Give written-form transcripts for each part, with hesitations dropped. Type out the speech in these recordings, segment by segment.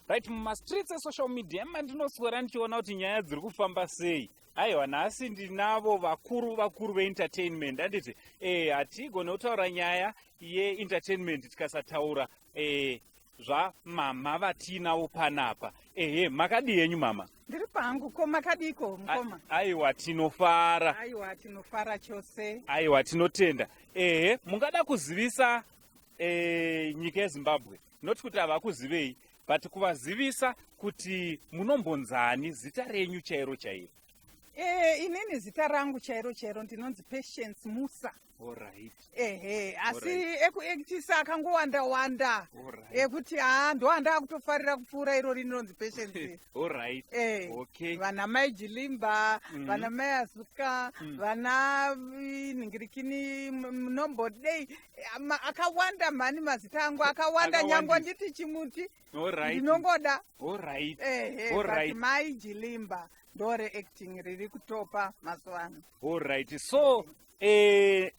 Right, mumastreets esocial media mandinoswera ndichiona kuti nyaya dziri kufamba sei. Aiwa, nhasi ndinavo vakuru vakuru veentertainment, handiti? Hatigone kutaura nyaya yeentertainment tikasataura zvamama vatinavo panapa. Ehe, makadii henyu, mama? Ndiri pangu. Ko makadiko, mukoma? Aiwa, tinofara. Aiwa, tinofara chose. Aiwa, tinotenda. Ehe, mungada kuzivisa nyika yeZimbabwe, not kuti havakuzivei, but kuvazivisa kuti munombonzani, zita renyu chairo chairo? Inini zita rangu chairo chairo ndinonzi Patience Musa. Ehe, asi ekuactisa akangowanda wanda ekuti haa, ndo andakutofarira kupfuura iro rinonzi Patience. Vana Mai Jilimba, vana Mai Azuka, vana ningirikini, munombodei, akawanda mhani, mazita angu akawanda. Akawandisa. Nyango nditi chimuti ndinongoda. Ehe, but Mai Jilimba ndore acting riri kutopa mazuva ano. Alright, so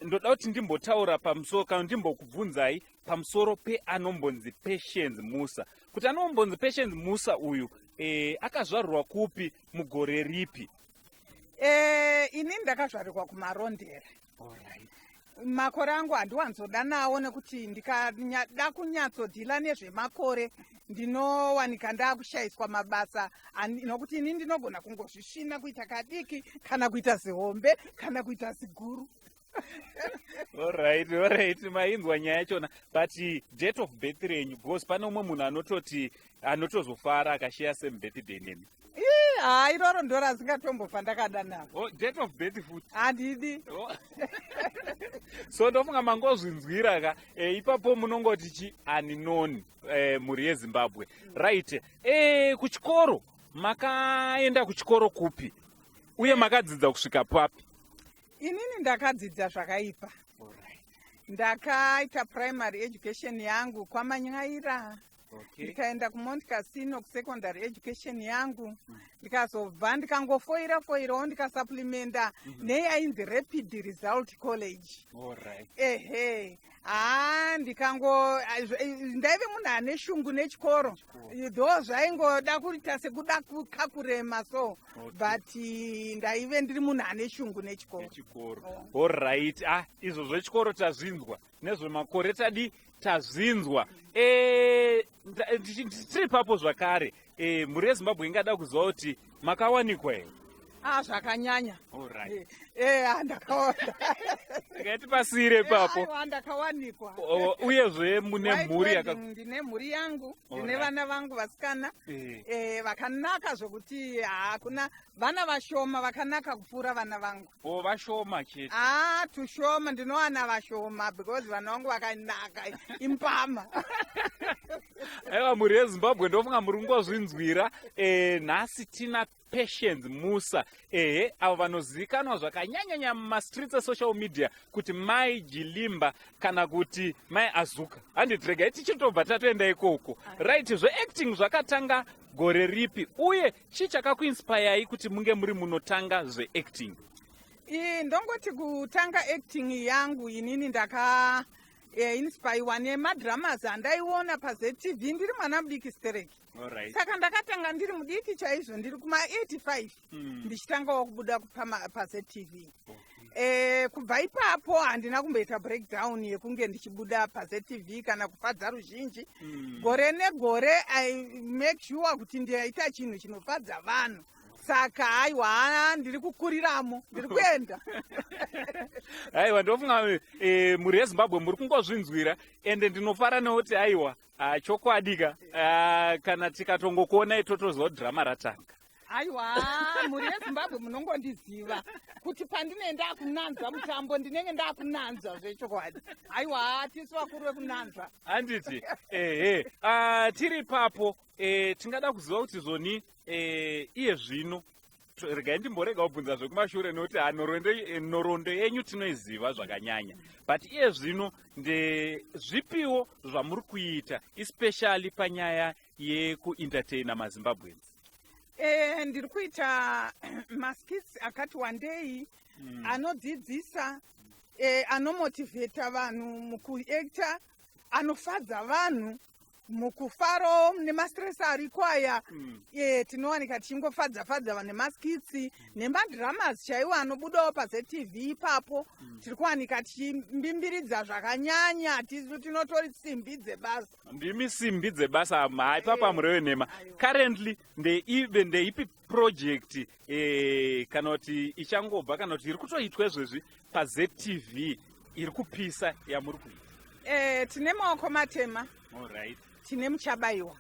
ndoda kuti ndimbotaura pamusoro, kana ndimbokubvunzai pamusoro peanombonzi Patience Musa, kuti anombonzi Patience Musa uyu akazvarwa kupi, mugore ripi? Inini ndakazvarirwa kuMarondera. Makore angu handiwanzoda nawo, nekuti ndikada kunyatsodeala nezvemakore ndinowanika ndaakushayiswa mabasa, nokuti ini ndinogona kungozvisvina kuita kadiki, kana kuita zihombe, kana kuita ziguru. Alright, mainzwa nyaya yachona, but date of birth renyu, because pane umwe munhu anototi anotozofara akashare same birthday nemi. Ii, haa, iroro ndo rasingatombofa ndakada navo. Oh, date of birth futi? Handidi. Oh. So ndofunga mangozvinzwira ka. Ipapo munongoti chi unknown, mhuri yeZimbabwe. Right, kuchikoro, makaenda kuchikoro kupi uye makadzidza kusvika papi? Inini ndakadzidza zvakaipa. Ndakaita primary education yangu kwaManyaira, ndikaenda kuMount Casino kusecondary education yangu, ndikazobva ndikangofoira foirawo, ndikasupplementa neyainzi Rapid Result College. Ehe, haa, ndikango ndaive munhu ane shungu nechikoro, though zvaingoda kuita sekuda kakurema so, but ndaive ndiri munhu ane shungu nechikoro. Nechikoro. Alright, ah, izvo zvechikoro tazvinzwa, nezvemakore tadi tazvinzwa. Tiri papo zvakare, mhuri yeZimbabwe ingada kuziva kuti makawanikwa here? Ah, zvakanyanya. Ndakaona. Tikaiti pasire ipapo. Aiwa, ndakawanikwa. Uyezve mune White mhuri wedding, ndine mhuri yangu, ndine vana vangu vasikana vakanaka zvokuti hakuna vana vashoma vakanaka kupfuura vana vangu. O, vashoma chete? Ah, tushoma, ndinowana vashoma because vana vangu vakanaka, impama. Aiwa, mhuri yeZimbabwe, ndofunga muri kungozvinzwira. Nhasi tina Patience Musa, ehe, avo vanozivikanwa zvakanyanyanya mumastreets esocial media kuti Mai Jilimba kana kuti Mai Azuka, handiti? Regai tichitobva tatoenda ikoko. Right, zveacting zvakatanga gore ripi, uye chii chakakuinspirei kuti munge muri munotanga zveacting? Ii, ndongoti kutanga acting yangu inini ndaka inspirwa nemadramas andaiona paZTV ndiri mwana mudiki stereki. Saka ndakatanga ndiri mudiki chaizvo, ndiri kuma85, ndichitangawo kubuda paZTV. Kubva ipapo handina kumboita breakdown yekunge ndichibuda paZTV kana kufadza ruzhinji. Gore negore I make sure kuti ndaita chinhu chinofadza vanhu. Saka aiwa, ndiri kukuriramo, ndiri kuenda. Aiwa, ndofunga mhuri yeZimbabwe muri kungozvinzwira, ende ndinofara nekuti aiwa, ah, chokwadi ka, ah, kana tikatongokuonai totoziva kuti drama ratanga. Aiwa, mhuri yeZimbabwe, munongondiziva kuti pandinenge ndakunanzva mutambo ndinenge ndakunanzva zvechokwadi. Aiwa, tisu vakuru vekunanzva. Handiti? Ehe. Ah, tiri ipapo, tingada kuziva kuti zvoni iye zvino, regai ndimborega kubvunza zvekumashure nekuti ha, nhoroondo yenyu tinoiziva zvakanyanya, but iye zvino ndezvipiwo zvamuri kuita, especially panyaya yekuentertaina maZimbabweans? Ndiri kuita maskits akati wandei anodzidzisa, anomotivheta vanhu mukuacta, anofadza vanhu. Mukufaro nemastress ariko aya, tinowanika tichingofadza fadza nemaskits nemadramas chaiwo anobudawo paZTV ipapo. Tiri kuwanika tichimbimbiridza zvakanyanya. Tisu tinotori simbi dzebasa. Ndimi simbi dzebasa, haipapa mureve nhema. Currently ndeive ndeipi project, kana kuti ichangobva, kana kuti iri kutoitwa izvezvi paZTV iri kupisa yamuri kuita? Tine Maoko Matema. Tine Muchabayiwa.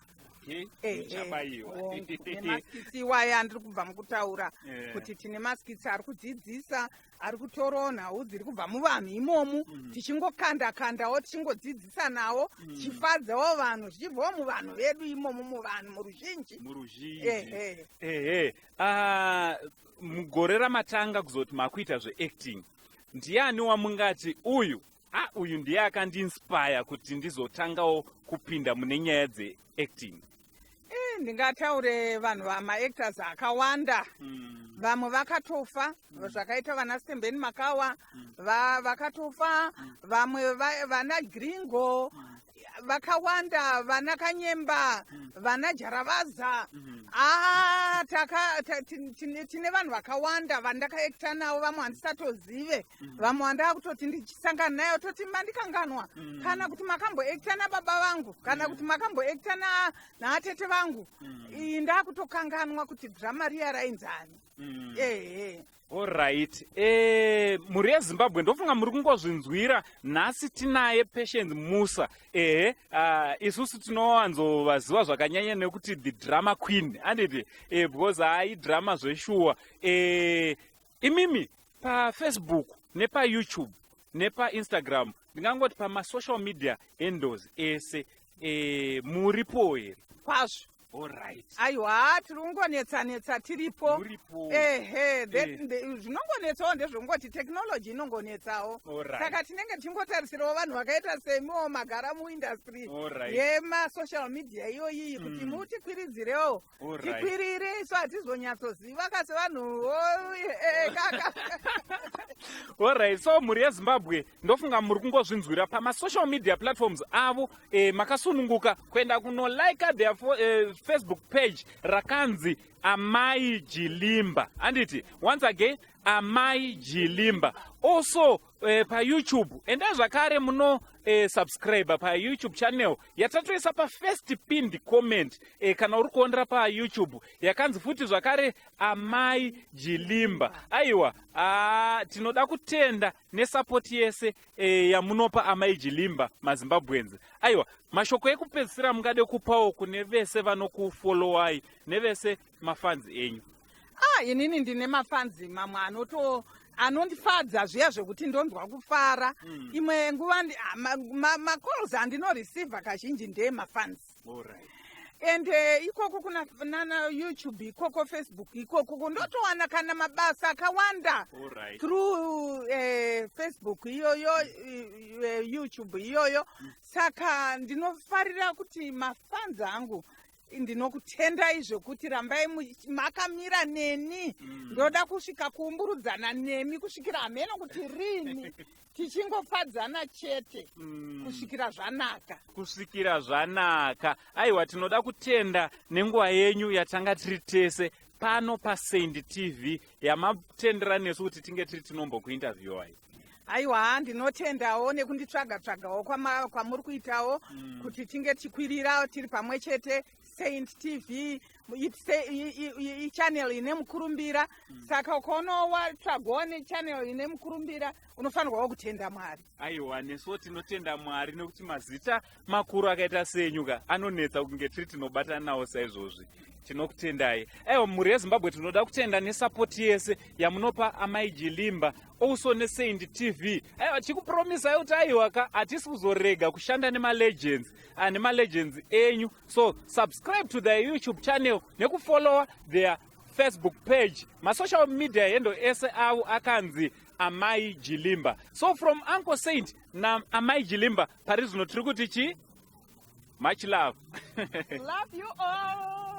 Muchabayiwa. Nemaskits iwaya andiri kubva mukutaura kuti tine maskits ari kudzidzisa, ari kutorawo nhau dziri kubva muvanhu imomu, tichingokanda kandawo, tichingodzidzisa nawo, tichifadzawo vanhu, zvichibvawo muvanhu vedu imomo, muvanhu muruzhinji. Muruzhinji. Ehe. Ah, mugore ramatanga kuzoti makuita zveacting, ndiani wamungati uyu, a uyu ndiye akandiinspire kuti ndizotangawo kupinda mune nyaya dzeacting? Ndingataure vanhu vamaactors akawanda. Vamwe vakatofa, zvakaita vana Stembeni Makawa, vakatofa. Vamwe vana Gringo, vakawanda, vana Kanyemba, vana Jaravaza. Ah, tine vanhu vakawanda vandakaekta navo. Vamwe handisatozive, vamwe vandaa kutoti ndichisangana nayo toti mandikanganwa, kana kuti makamboekta nababa vangu, kana kuti makamboekta naatete vangu. Iyi ndakutokanganwa kuti dhirama riya rainzani. Ehe. Alright, mhuri yeZimbabwe, ndofunga muri kungozvinzwira. Nhasi tinaye Patience Musa. Ehe, isusu tinowanzovaziva zvakanyanya nekuti the drama queen, anditi? Because hai drama zveshuwa. Imimi paFacebook nepaYouTube nepaInstagram, ndingangoti pamasocial media handles ese, muripo here? Kwazvo. Aiwa, tiri kungonetsa-netsa, tiripo. Muripo. Ehe. Zvinongonetsawo ndezvekungoti technology inongonetsawo. Saka tinenge tichingotarisirawo vanhu vakaita semiwo magara muindustry yemasocial media iyoyiyi kuti mutikwiridzirewo, tikwirire. Isu hatizonyatsoziva kasi vanhuwo kaka. Alright, so mhuri yeZimbabwe, ndofunga muri kungozvinzwira pamasocial media platforms avo. Makasununguka kuenda kunolika their Facebook page rakanzi Amai Jilimba, anditi? Once again, Amai Jilimba. Also paYouTube endai zvakare muno subscribe paYouTube channel yatatoisa pafirst pinned comment. Kana uri kuonera paYouTube, yakanzi futi zvakare Amai Jilimba. Aiwa, tinoda kutenda nesupport yese yamunopa Amai Jilimba, maZimbabweans. Aiwa, mashoko ekupedzisira mungade kupawo kune vese vanokufollowai nevese mafans enyu? Ah, inini ndine mafans mamwe anoto anondifadza zviya zvekuti ndonzwa kufara. Imwe nguva macalls andinoreceiva kazhinji ndeemafans. And ikoko kuna nana YouTube ikoko, Facebook ikoko, ndotowana kana mabasa akawanda through Facebook iyoyo, YouTube iyoyo. Saka ndinofarira kuti mafans angu, ndinokutendai zvekuti rambai makamira neni. Ndoda kusvika kuumburudzana nemi kusvikira hameno kuti rini, tichingofadzana chete kusvikira zvanaka. Kusvikira zvanaka. Aiwa, tinoda kutenda nenguva yenyu yatanga tiri tese pano paSaint TV, yamatendera nesu kuti tinge tiri tinombokuinterviewai. Aiwa, ndinotendawo nekunditsvaga tsvagawo kwamuri kuitawo kuti tinge tichikwirira tiri pamwe chete. Saint TV ichannel ine mukurumbira, saka ukaonawo watsvagwawo nechannel ine mukurumbira, unofanirwawo kutenda Mwari. Aiwa, nesuwo tinotenda Mwari nekuti mazita makuru akaita senyuka anonetsa kunge tiri tinobatana nawo saizvozvi. Tinokutendai. Aiwa, mhuri yeZimbabwe, tinoda kutenda nesupport yese yamunopa Amai Jilimba, also neSaint TV. Aiwa, tichikupromisai kuti aiwa ka, hatisi kuzorega kushanda nemalegends, nemalegends enyu. So subscribe to their YouTube channel nekufollowa their Facebook page. Masocial media handle ese avo akanzi Amai Jilimba. So from Uncle Saint naAmai Jilimba, pari zvino tiri kuti chi much love. Love you all.